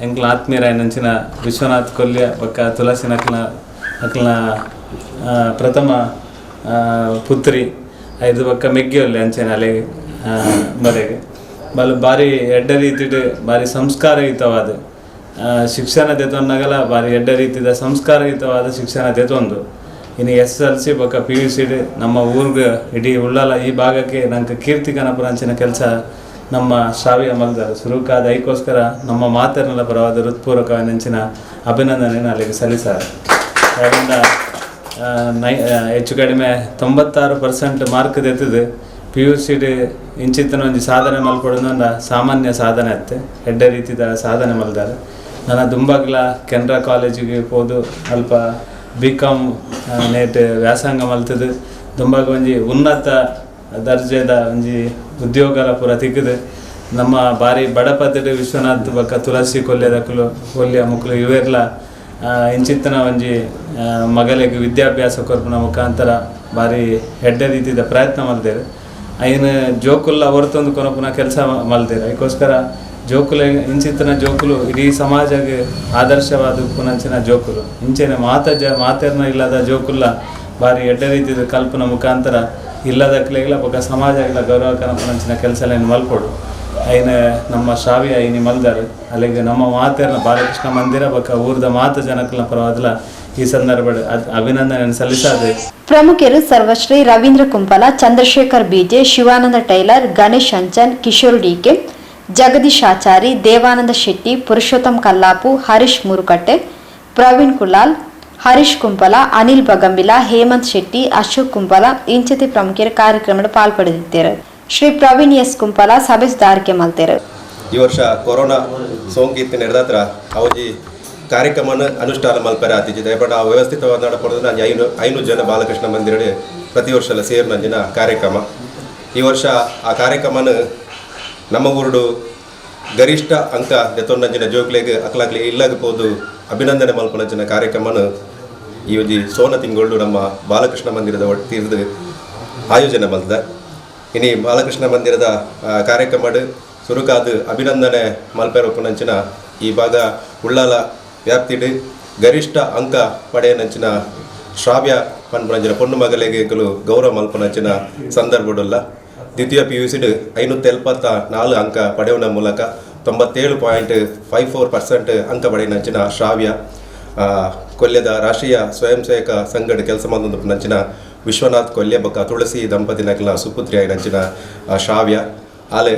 ಎಂಕ್ಲ ಆತ್ಮೀಯರಾಯನಂಚಿನ ವಿಶ್ವನಾಥ್ ಕೊಲ್ಯ ಬೊಕ್ಕ ತುಳಸಿ ನಕ್ಲ ಅಕ್ಲ ಪ್ರಥಮ ಪುತ್ರಿ ಐದು ಬೊಕ್ಕ ಮೆಗ್ಗಿಯೊಲ್ಲೆ ಅಂಚೆನ ಅಲೆ ಬರೆಗೆ ಬಲು ಭಾರಿ ಎಡ್ಡ ರೀತಿಡ್ ಭಾರಿ ಸಂಸ್ಕಾರಯುತವಾದ ಶಿಕ್ಷಣ ದೆತೊನ್ನಗಲ ಭಾರಿ ಎಡ್ಡ ರೀತಿದ ಸಂಸ್ಕಾರಯುತವಾದ ಶಿಕ್ಷಣ ದೆತೊಂದು ಇನ್ನು SSLC ಬೊಕ್ಕ PUC ನಮ್ಮ ಊರ್ಗೆ ಇಡೀ ಉಳ್ಳಾಲ ಈ ಭಾಗಕ್ಕೆ ನಂಗೆ ಕೀರ್ತಿ ಕನಪುರಂಚಿನ ಕೆಲಸ ನಮ್ಮ ಶ್ರಾವ್ಯ ಮಲ್ದಾರ ಸುರುಕಾದ ಐಕೋಸ್ಕರ ನಮ್ಮ ಮಾತರ್ನೆಲ್ಲ ಪರವಾದ ಹೃತ್ಪೂರ್ವಕ ನಂಚಿನ ಅಭಿನಂದನೆಯನ್ನು ಅಲ್ಲಿಗೆ ಸಲ್ಲಿಸಾರೆ. ಅದರಿಂದ ಹೆಚ್ಚು ಕಡಿಮೆ 96% ಮಾರ್ಕ್ ದೆತ್ತದು PUC ಇಂಚಿತ್ತನ ಒಂಜಿ ಸಾಧನೆ ಮಲ್ಪೊಡುಂಡ ಸಾಮಾನ್ಯ ಸಾಧನೆ ಅತ್ತೆ ಎಡ್ಡೆ ರೀತಿದ ಸಾಧನೆ ಮಲ್ದಾರೆ. ನನ್ನ ದುಂಬಾಗ್ಲ ಕೆನರಾ ಕಾಲೇಜಿಗೆ ಪೋದು ಅಲ್ಪ ಬಿ.ಕಾಮ್ ನೇಟ್ ವ್ಯಾಸಂಗ ಮಲ್ತದು ದುಂಬಾಗ ಒಂಜಿ ಉನ್ನತ ದರ್ಜೆದ ಒಂಜಿ ಉದ್ಯೋಗಲ ಪೂರ ತಿಕ್ಕದು ನಮ್ಮ ಭಾರಿ ಬಡಪತ್ತಿ ವಿಶ್ವನಾಥ್ ಬೊಕ್ಕ ತುಳಸಿ ಕೊಲ್ಯದಕುಲು ಕೊಲ್ಯ ಮುಕ್ಲು ಇವೆರ್ಲ ಇಂಚಿತ್ತನ ಒಂಜಿ ಮಗಲಿಗೆ ವಿದ್ಯಾಭ್ಯಾಸ ಕೊರ್ಪುನ ಮುಖಾಂತರ ಭಾರಿ ಎಡ್ಡೆ ರೀತಿದ ಪ್ರಯತ್ನ ಮಲ್ದೇರು. ಐನ ಜೋಕುಲ್ಲ ಹೊರತೊಂದು ಕೊನಪುನ ಕೆಲಸ ಮಲ್ದೇರು. ಅದಕ್ಕೋಸ್ಕರ ಜೋಕುಲ ಇಂಚಿತ್ತನ ಜೋಕುಲು ಇಡೀ ಸಮಾಜಕ್ಕೆ ಆದರ್ಶವಾದ ಉಪ್ಪುನಂಚಿನ ಜೋಕುಲು ಇಂಚೆನೆ ಮಾತೆರ್ನ ಇಲ್ಲದ ಜೋಕುಲ್ಲ ಭಾರಿ ಎಡ್ಡೆ ರೀತಿಯ ಕಲ್ಪನ ಮುಖಾಂತರ ಇಲ್ಲದಕ್ಲೆಗ್ಲ ಬೊಕ್ಕ ಸಮಾಜಗಳ ಗೌರವ ಕನಪುನಂಚಿನ ಕೆಲಸಲೇನು ಮಲ್ಪೊಡು. ಐನ ನಮ್ಮ ಶ್ರಾವ್ಯ ಐನಿ ಮಲ್ದಾರು ಅಲ್ಲಿಗೆ ನಮ್ಮ ಮಾತೆರ್ನ ಬಾಲಕೃಷ್ಣ ಮಂದಿರ ಬೊಕ್ಕ ಊರ್ದ ಮಾತು ಜನಕಲ್ನ ಪರವಾದಲ ಈ ಸಂದರ್ಭ ಅಭಿನಂದನೆ ಸಲ್ಲಿಸಾದೆ. ಪ್ರಮುಖರು ಸರ್ವಶ್ರೀ ರವೀಂದ್ರ ಕುಂಪಲ, ಚಂದ್ರಶೇಖರ್ ಬಿಜೆ, ಶಿವಾನಂದ ಟೈಲರ್, ಗಣೇಶ್ ಅಂಚನ್, ಕಿಶೋರ್ ಡಿಕೆ, ಜಗದೀಶ್ ಆಚಾರಿ, ದೇವಾನಂದ ಶೆಟ್ಟಿ, ಪುರುಷೋತ್ತಮ್ ಕಲ್ಲಾಪು, ಹರೀಶ್ ಮುರುಕಟ್ಟೆ, ಪ್ರವೀಣ್ ಕುಲಾಲ್, ಹರೀಶ್ ಕುಂಪಲ, ಅನಿಲ್ ಬಗಂಬಿಲ, ಹೇಮಂತ್ ಶೆಟ್ಟಿ, ಅಶೋಕ್ ಕುಂಪಲ ಇಂಚತಿ ಪ್ರಮುಖರು ಕಾರ್ಯಕ್ರಮದ ಪಾಲ್ಪಡೆದಿದ್ದಾರೆ. ಶ್ರೀ ಪ್ರವೀಣ್ ಎಸ್ ಕುಂಪಲ ಸಭೆ ಸುಧಾರಿಕೆ ಮಲ್ತೇರು. ಈ ವರ್ಷ ಕೊರೋನಾ ಸೋಂಕಿತ್ತು ನಡೆದತ್ರ ಅವಜಿ ಕಾರ್ಯಕ್ರಮನ ಅನುಷ್ಠಾನ ಮಲ್ಪರೆ ಆತಿಜಿದೆ. ಬಟ್ ಆ ವ್ಯವಸ್ಥಿತವಾದ ನಡಪಡೋದು ನಾನು 500 ಜನ ಬಾಲಕೃಷ್ಣ ಮಂದಿರ ಪ್ರತಿ ವರ್ಷ ಎಲ್ಲ ಸೇರಿ ನಂಜಿನ ಕಾರ್ಯಕ್ರಮ. ಈ ವರ್ಷ ಆ ಕಾರ್ಯಕ್ರಮನ ನಮ್ಮ ಊರುಡು ಗರಿಷ್ಠ ಅಂಕ ದೆತೊನ್ನಂಜಿನ ಜೋಕ್ಲೆಗ್ ಅಕ್ಲಾಗ್ಲಿ ಇಲ್ಲಾಗ ಪೋದು ಅಭಿನಂದನೆ ಮಲ್ಪನಂಚಿನ ಕಾರ್ಯಕ್ರಮನ ಈ ಒಂಜಿ ಸೋನ ತಿಂಗಳು ನಮ್ಮ ಬಾಲಕೃಷ್ಣ ಮಂದಿರದ ತೀರ್ದು ಆಯೋಜನೆ ಮಲ್ತದೆ. ಇನಿ ಬಾಲಕೃಷ್ಣ ಮಂದಿರದ ಕಾರ್ಯಕ್ರಮಡ್ ಸುರುಕಾದ ಅಭಿನಂದನೆ ಮಲ್ಪೆರೊಪ್ಪುನಂಚಿನ ಈ ಭಾಗ ಉಳ್ಳಾಲ ವ್ಯಾಪ್ತಿಡ್ ಗರಿಷ್ಠ ಅಂಕ ಪಡೆಯನಂಚಿನ ಶ್ರಾವ್ಯ ಪನ್ಪುನಂಚಿನ ಪೊಣ್ಣು ಮಗಲಿಗೆ ಗೌರವ ಮಲ್ಪುನಂಚಿನ ಸಂದರ್ಭಡುಲ್ಲ. ದ್ವಿತೀಯ PUC 574 ಅಂಕ ಪಡೆಯುವ ಮೂಲಕ 97.54% ಅಂಕ ಪಡೆಯಿನಂಚಿನ ಶ್ರಾವ್ಯ ಕೊಲ್ಯದ ರಾಷ್ಟ್ರೀಯ ಸ್ವಯಂ ಸೇವಕ ಸಂಘದ ಕೆಲಸ ನಂಚಿನ ವಿಶ್ವನಾಥ್ ಕೊಲ್ಯ ಬೊಕ್ಕ ತುಳಸಿ ದಂಪತಿನಕಲ ಸುಪುತ್ರಿ ನಂಚಿನ ಶ್ರಾವ್ಯ ಆಲೆ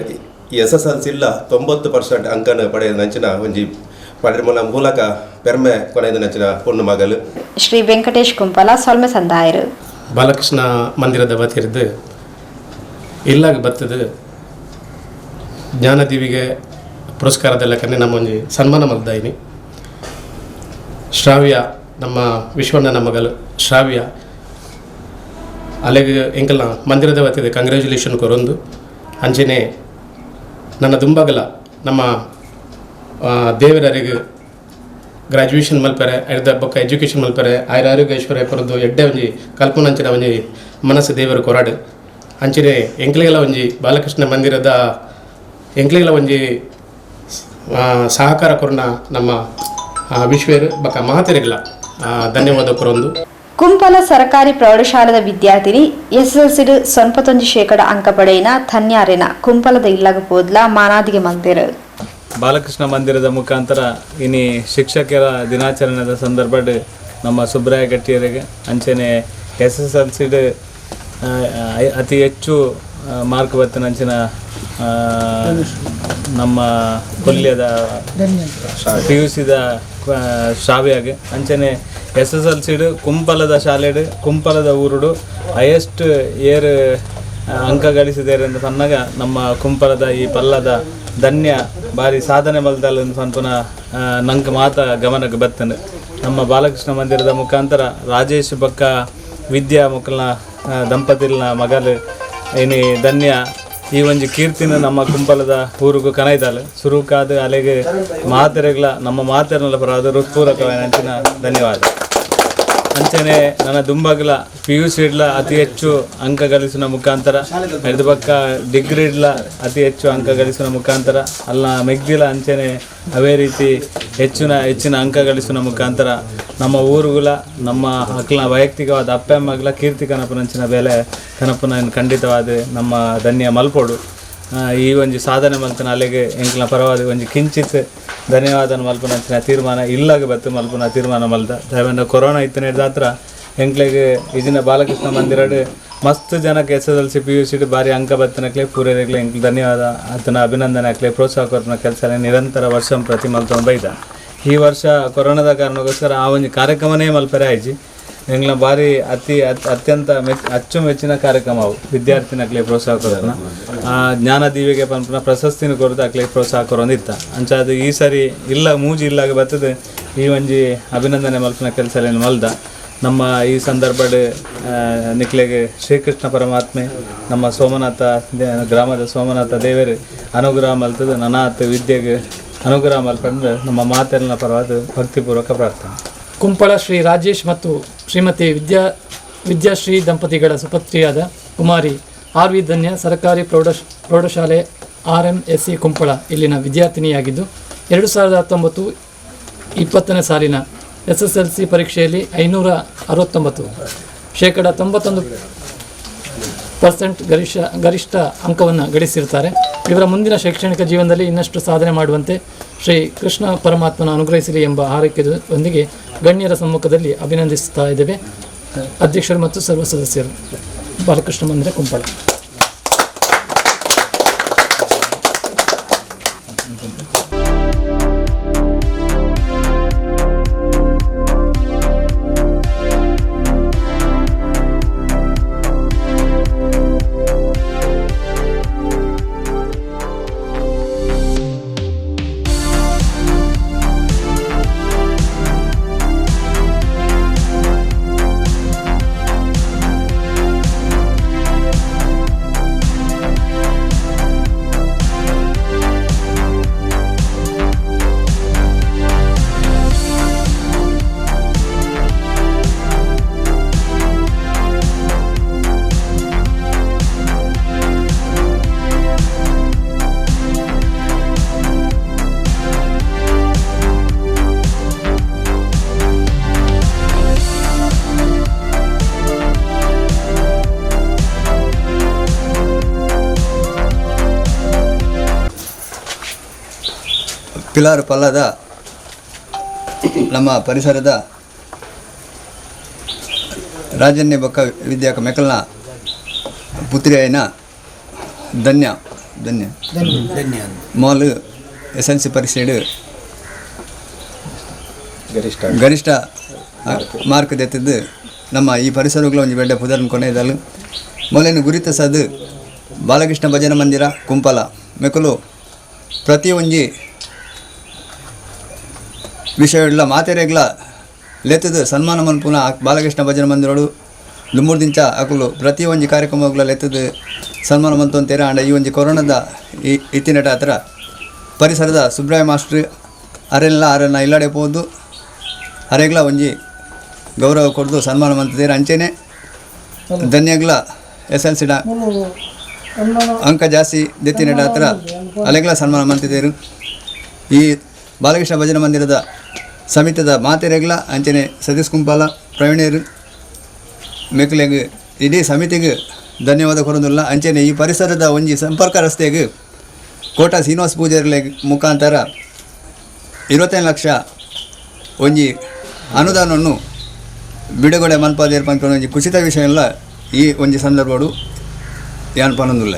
SSLC ಇಲ್ಲ 90% ಅಂಕನ ಪಡೆದ ನಂಚಿನ ಒಂಜಿ ಪಡೆದ ಮೂಲಕ ಪೆರ್ಮೆ ಕೊನೆದ ನಂಚಿನ ಪೊಣ್ಣು ಮಗಲು ಶ್ರೀ ವೆಂಕಟೇಶ್ ಕುಂಪಲ ಸೊಲ್ಮೆ ಸಂದಾಯರು. ಬಾಲಕೃಷ್ಣ ಮಂದಿರದ ವತಿರ್ದು ಇಲ್ಲಾಗ ಬತ್ತದು ಜ್ಞಾನದೀವಿಗೆ ಪುರಸ್ಕಾರದ ಲೆಕ್ಕನೆ ನಮ್ಮ ಒಂಜಿ ಸನ್ಮಾನ ಮಲ್ದಾಯಿನಿ. ಶ್ರಾವ್ಯ ನಮ್ಮ ವಿಶ್ವಣ್ಣನ ಮಗಲು ಶ್ರಾವ್ಯ ಅಲೆಗ್ ಎಂಕಲ್ನ ಮಂದಿರದ ವತಿದ ಕಂಗ್ರ್ಯಾಚುಲೇಷನ್ ಕೊರೊಂದು ಅಂಚನೆ ನನ್ನ ದುಂಬಗಲ ನಮ್ಮ ದೇವರರಿಗೆ ಗ್ರ್ಯಾಜುಯೇಷನ್ ಮಲ್ಪರೆ ಐರ್ದ ಬೊಕ್ಕ ಎಜುಕೇಷನ್ ಮಲ್ಪರೆ ಆಯ್ರ ಆರೋಗ್ಯ ಐಶ್ವರ್ಯ ಕೊರದು ಎಡ್ಡೆ ಒಂಜಿ ಕಲ್ಪನಂಚಿನ ಒಂಜಿ ಮನಸ್ಸು ದೇವರು ಕೊರಾಡು. ಅಂಚನೆ ಎಂಕ್ಲೆಗೆಲ ಒಂಜಿ ಬಾಲಕೃಷ್ಣ ಮಂದಿರದ ಎಂಕ್ಲೆಗೆಲ ಒಂಜಿ ಸಹಕಾರ ಕೊರ್ನ ನಮ್ಮ ವಿಶ್ವೇರು ಬೊಕ್ಕ ಮಾತೆರೆಗ್ಲ ಧನ್ಯವಾದ ಕೊರೊಂದು. ಕುಂಪಲ ಸರಕಾರಿ ಪ್ರೌಢಶಾಲೆದ ವಿದ್ಯಾರ್ಥಿನಿ SSLC 91% ಅಂಕ ಪಡೆಯಿನ ಧನ್ಯಾರೇನ ಕುಂಪಲದ ಇಲ್ಲಗ ಪೋದ್ಲ ಮಾನಾದಿಗೆ ಮಲ್ತೇರು. ಬಾಲಕೃಷ್ಣ ಮಂದಿರದ ಮುಖಾಂತರ ಇನಿ ಶಿಕ್ಷಕರ ದಿನಾಚರಣೆದ ಸಂದರ್ಭಡ್ ನಮ್ಮ ಸುಬ್ರಾಯ ಗಟ್ಟಿಯರಿಗೆ ಅಂಚನೆ SSLC ಅತಿ ಹೆಚ್ಚು ಮಾರ್ಕ್ ಬತ್ತಿನಂಚಿನ ನಮ್ಮ ಕೊಲ್ಯದ PUCದ ಶ್ರಾವ್ಯಾಗೆ ಅಂಚನೆ SSLC ಕುಂಪಲದ ಶಾಲೆಡು ಕುಂಪಲದ ಊರುಡು ಹೈಯೆಸ್ಟ್ ಏರ್ ಅಂಕ ಗಳಿಸಿದೇರು ಅಂತ ಪನ್ನಾಗ ನಮ್ಮ ಕುಂಪಲದ ಈ ಪಲ್ಲದ ಧನ್ಯ ಭಾರಿ ಸಾಧನೆ ಮಲ್ದಲ್ ಅಂತ ಪನ್ಪುನ ನಂಗೆ ಮಾತ ಗಮನಕ್ಕೆ ಬತ್ತನು. ನಮ್ಮ ಬಾಲಕೃಷ್ಣ ಮಂದಿರದ ಮುಖಾಂತರ ರಾಜೇಶ್ ಬಕ್ಕ ವಿದ್ಯಾ ಮುಕ್ಕಲ್ನ ದಂಪತಿಲ್ನ ಮಗಲು ಇನಿ ಧನ್ಯ ಈ ಒಂಜಿ ಕೀರ್ತಿನ ನಮ್ಮ ಕುಂಪಲದ ಊರುಗು ಕನೈದಾಲು ಸುರುಕಾದ ಅಲೆಗೆ ಮಾತೆರೆಗ್ಲ ನಮ್ಮ ಮಾತೆರನಲ್ಲ ಪರ ಹೃತ್ಪೂರ್ವಕವಾದ ಧನ್ಯವಾದ. ಅಂಚನೆ ನನ್ನ ದುಂಬಗ್ಲ PUC ಇಡ್ಲ ಅತಿ ಹೆಚ್ಚು ಅಂಕ ಗಳಿಸುವ ಮುಖಾಂತರ ಎಡ್ದು ಪಕ್ಕ ಡಿಗ್ರಿ ಇಡ್ಲ ಅತಿ ಹೆಚ್ಚು ಅಂಕ ಗಳಿಸುವ ಮುಖಾಂತರ ಅಲ್ಲ ಮೆಗ್ದಿಲ ಅಂಚನೆ ಅವೇ ರೀತಿ ಹೆಚ್ಚಿನ ಅಂಕ ಗಳಿಸುವ ಮುಖಾಂತರ ನಮ್ಮ ಊರುಗುಲ ನಮ್ಮ ಅಕ್ಲ ವೈಯಕ್ತಿಕವಾದ ಅಪ್ಪ ಅಮ್ಮಗ್ಲ ಕೀರ್ತಿ ಕನಪನಂಚಿನ ಬೆಲೆ ಕನಪನ ಖಂಡಿತವಾದ ನಮ್ಮ ಧನ್ಯ ಮಲ್ಪೋಡು. ಈ ಒಂಜಿ ಸಾಧನೆ ಮಲ್ತನ ಅಲ್ಲಿಗೆ ಎಂಕ್ಲ ಪರವಾದ ಒಂಜಿ ಕಿಂಚಿತ್ ಧನ್ಯವಾದ ಮಲ್ಪನಂಚಿನ ತೀರ್ಮಾನ ಇಲ್ಲಾಗ ಬತ್ತು ಮಲ್ಪನ ತೀರ್ಮಾನ ಮಲ್ದ. ದಯವಂಡ ಕೊರೋನಾ ಇತ್ತು ಹಿಡ್ದಾತ್ರ ಎಂಕ್ಲೆಗೆ ಇಜಿನ ಬಾಲಕೃಷ್ಣ ಮಂದಿರಡು ಮಸ್ತ್ ಜನಕ್ಕೆ SSLC PUC ಭಾರಿ ಅಂಕ ಬತ್ತನಕ್ಲೆ ಪೂರೈಕ್ಲೆ ಎಂಕ್ಲೆ ಧನ್ಯವಾದ ಆತನ ಅಭಿನಂದನೆ ಹಾಕ್ಲೆ ಪ್ರೋತ್ಸಾಹ ಕೊರನ ಕೆಲಸ ನಿರಂತರ ವರ್ಷ ಪ್ರತಿ ಮಲ್ತೊಂದು ಬೈದ. ಈ ವರ್ಷ ಕೊರೋನಾದ ಕಾರಣಕ್ಕೋಸ್ಕರ ಆ ಒಂದು ಕಾರ್ಯಕ್ರಮನೇ ಮಲ್ಪರೆ ಆಯ್ತು. ಎಂಗ್ಲ ಭಾರಿ ಅತಿ ಅತ್ಯಂತ ಅಚ್ಚುಮೆಚ್ಚಿನ ಕಾರ್ಯಕ್ರಮ ಅವು ವಿದ್ಯಾರ್ಥಿನಕ್ಲೆ ಪ್ರೋತ್ಸಾಹ ಕೊರೋನ ಜ್ಞಾನ ದೀವಿಗೆ ಪಂಪನ ಪ್ರಶಸ್ತಿನ ಕೊರದು ಅಕ್ಲೆ ಪ್ರೋತ್ಸಾಹ ಕೊರೊಂದಿತ್ತ. ಅಂಚ ಅದು ಈ ಸರಿ ಇಲ್ಲ ಮೂಜಿ ಇಲ್ಲಾಗ ಬರ್ತದೆ ಈ ಒಂಜಿ ಅಭಿನಂದನೆ ಮಲ್ಪನ ಕೆಲಸ ಮಲ್ದ. ನಮ್ಮ ಈ ಸಂದರ್ಭಡ್ ನಿಕ್ಲೆಗೆ ಶ್ರೀಕೃಷ್ಣ ಪರಮಾತ್ಮೆ ನಮ್ಮ ಸೋಮನಾಥ ಗ್ರಾಮದ ಸೋಮನಾಥ ದೇವರು ಅನುಗ್ರಹ ಮಲ್ತದೆ ನನಾಥ ವಿದ್ಯೆಗೆ ಅನುಗ್ರಹ ಮಲ್ಪಂದ್ರೆ ನಮ್ಮ ಮಾತೆಲ್ಲ ಪರವಾದ ಭಕ್ತಿಪೂರ್ವಕ ಪ್ರಾರ್ಥನೆ. ಕುಂಪಳ ಶ್ರೀ ರಾಜೇಶ್ ಮತ್ತು ಶ್ರೀಮತಿ ವಿದ್ಯಾಶ್ರೀ ದಂಪತಿಗಳ ಸುಪತ್ರಿಯಾದ ಕುಮಾರಿ RV ಧನ್ಯ ಸರ್ಕಾರಿ ಪ್ರೌಢಶಾಲೆ RMSC Kumpala ಇಲ್ಲಿನ ವಿದ್ಯಾರ್ಥಿನಿಯಾಗಿದ್ದು 2019-20 ಸಾಲಿನ SSLC ಪರೀಕ್ಷೆಯಲ್ಲಿ 569 91% ಗರಿಷ್ಠ ಅಂಕವನ್ನು ಗಳಿಸಿರುತ್ತಾರೆ. ಇವರ ಮುಂದಿನ ಶೈಕ್ಷಣಿಕ ಜೀವನದಲ್ಲಿ ಇನ್ನಷ್ಟು ಸಾಧನೆ ಮಾಡುವಂತೆ ಶ್ರೀ ಕೃಷ್ಣ ಪರಮಾತ್ಮನ ಅನುಗ್ರಹಿಸಲಿ ಎಂಬ ಹಾರೈಕೆಯೊಂದಿಗೆ ಗಣ್ಯರ ಸಮ್ಮುಖದಲ್ಲಿ ಅಭಿನಂದಿಸುತ್ತಾ ಇದ್ದೇವೆ. ಅಧ್ಯಕ್ಷರು ಮತ್ತು ಸರ್ವ ಸದಸ್ಯರು, ಬಾಲಕೃಷ್ಣ ಮಂದಿರ ಕುಂಪಳ. ಪಿಲಾರ್ ಪಲ್ಲದ ನಮ್ಮ ಪರಿಸರದ ರಾಜನ್ಯ ಬೊಕ್ಕ ವಿದ್ಯಾಕ ಮೆಕಲ್ನ ಪುತ್ರಿ ಆಯಿನ ಧನ್ಯ ಧನ್ಯ ಮಾಲ್ ಎಸ್ ಎಲ್ ಸಿ ಪರೀಕ್ಷೆಡ್ ಗರಿಷ್ಠ ಗರಿಷ್ಠ ಮಾರ್ಕ್ ದೆತ್ತಿದ್ದು ನಮ್ಮ ಈ ಪರಿಸರಗಳ ಒಂಜಿ ಬೆಡ್ಡ ಪುದರ್ನ್ ಕೊನೆಯದಲು ಮೊಲೆನು ಗುರಿತಸದು ಬಾಲಕೃಷ್ಣ ಭಜನಾ ಮಂದಿರ ಕುಂಪಲ ಮೆಕುಲು ಪ್ರತಿ ಒಂಜಿ ವಿಷಯಡ್ಲ ಮಾತೆರೆಗ್ಲ ಲೆತ್ತದು ಸನ್ಮಾನ ಮನ್ಪುನ ಬಾಲಕೃಷ್ಣ ಭಜನಾ ಮಂದಿರೋಡು ದುಂಬುರ್ದಿಂಚ ಅಕುಲು ಪ್ರತಿ ಒಂಜಿ ಕಾರ್ಯಕ್ರಮಗಳ ಲೆತ್ತದು ಸನ್ಮಾನ ಮಂತೊಂತೇರ. ಆಂಡ ಈ ಒಂಜಿ ಕೊರೋನಾದ ಈ ಇತ್ತಿನಟ ಹತ್ರ ಪರಿಸರದ ಸುಬ್ರಾಯ ಮಾಸ್ಟ್ರ್ ಅರೆಲ್ಲ ಅರೆನ ಇಲ್ಲಡೆ ಪೋದು ಅರೆಗ್ಲ ಒಂಜಿ ಗೌರವ ಕೊಡ್ದು ಸನ್ಮಾನ ಮಂತಿದ್ದೀರ. ಅಂಚೆನೆ ಧನ್ಯಗ್ಲ ಎಸ್ ಎಲ್ ಸಿಡ ಅಂಕ ಜಾಸ್ತಿ ದೆತ್ತಿನಟ ಹತ್ರ ಅಲೆಗ್ಲ ಸನ್ಮಾನ ಮಂತಿದ್ದೇರು. ಈ ಬಾಲಕೃಷ್ಣ ಭಜನಾ ಮಂದಿರದ ಸಮಿತದ ಮಾತೆರೆಗ್ಲ ಅಂಚೆನೆ ಸತೀಶ್ ಕುಂಪಾಲ ಪ್ರವೀಣರು ಮೆಕ್ಲೆಗ್ ಇಡೀ ಸಮಿತಿಗೆ ಧನ್ಯವಾದ ಕೊರೊಂದುಲ್ಲ. ಅಂಚೆನೆ ಈ ಪರಿಸರದ ಒಂಜಿ ಸಂಪರ್ಕ ರಸ್ತೆಗೆ ಕೋಟ ಶ್ರೀನಿವಾಸ ಪೂಜಾರಿಲೆ ಮುಖಾಂತರ 25 ಲಕ್ಷ ಒಂಜಿ ಅನುದಾನವನ್ನು ಬಿಡುಗಡೆ ಮನ್ಪಾದೇರ್ ಪನ್ಪಿನ ಒಂಜಿ ಕುಸಿತ ವಿಷಯ ಎಲ್ಲ ಈ ಒಂಜಿ ಸಂದರ್ಭಡು ಯಾನ್ ಪನೊಂದುಲ್ಲೆ.